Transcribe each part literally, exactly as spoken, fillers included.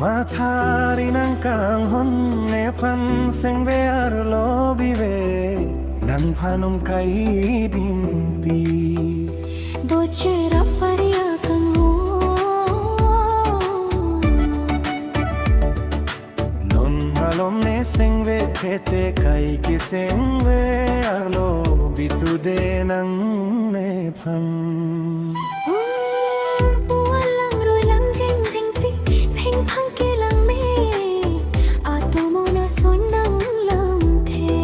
Mathari nang kanghon nephan sengve arlo bive, nangphan um kai dingpi. Docherap pari akanghon. Non malom ne sengve tete kaike sengve arlo bitude nang nephan. Pu alang roi lang jeng thengpi, phengphang kelang me, atomo na son nang lamthe.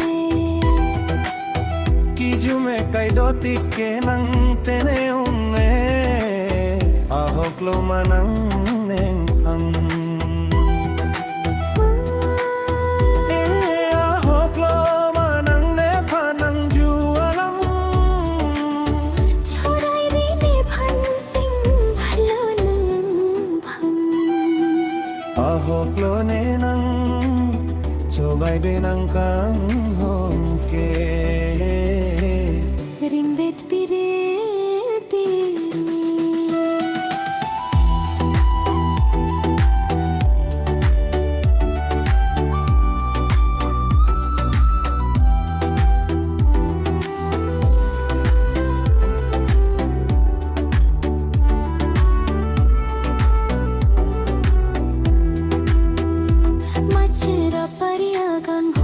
Kijume kai dotik ke nang tene unge, ahoklo ma nang nengphang. Eh, ahoklo ma nang nephan nangju alam. Chodai bi nephan sing bhalo nangphang. Ahoklo ne nang, chobai be nang kanghon ke. Rimbet piriti. Machira pari akanghon.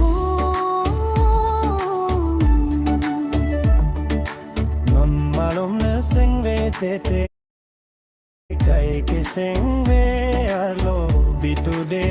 Non malom ne sengve tete kaike sengve arlo bitude